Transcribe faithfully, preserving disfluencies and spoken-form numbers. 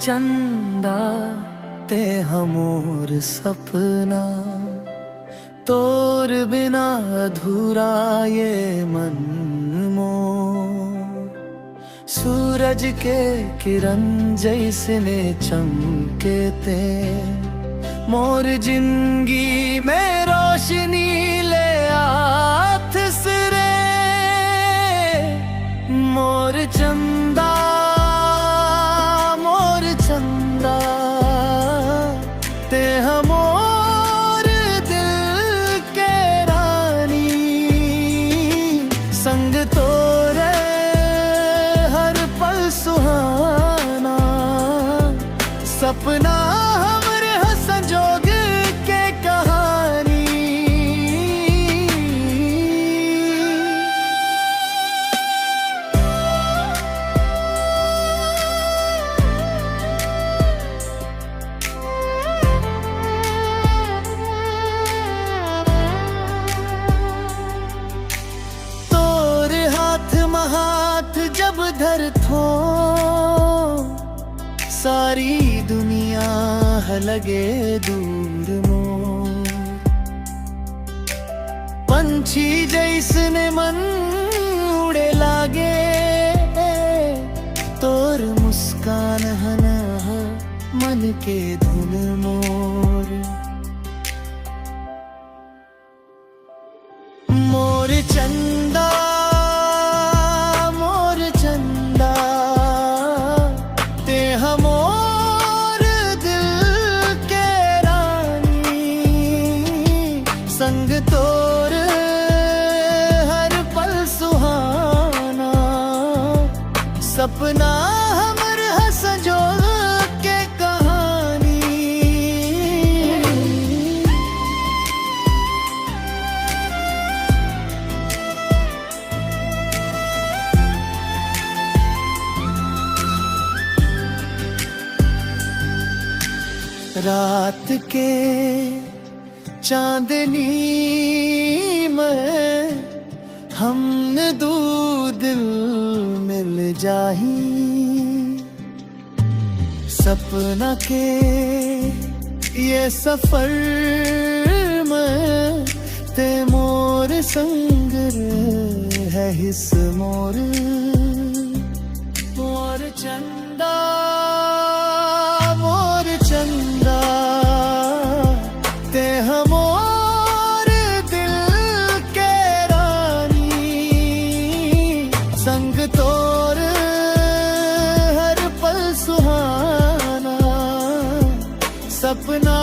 चंदा, तेंह मोर सपना, तोर बिना अधूरा ये मन मोर। सूरज के किरण जइसने चमके तें, मोर जिंदगी में रोशनी ले आथस रे। मोर चंदा, मोर चंदा, तेंह मोर दिल के रानी, संग तोरे हर पल सुहाना। सपना हमरे ह संजोग के कहानी। तोर हाथ म हाथ जब धरथों, सारी दुनिया ह लगे दूर मोर। पंछी जइसने मन उड़े लागे, तोर मुस्कान ह ना ह मन के धुन मोर। मोर चंदा, मोर चंदा, तेंह मोर दिल के रानी, संग तोर हर पल सुहाना। सपना हमर ह संजोग के कहानी। रात के चांदनी में हमन दू दिल मिल जाही। सपना के ये सफर में तें मोर संग रहिस मोर। मोर चंदा, मोर चंदा, तेंह मोर दिल के रानी, संग तोर हर पल सुहाना। सपना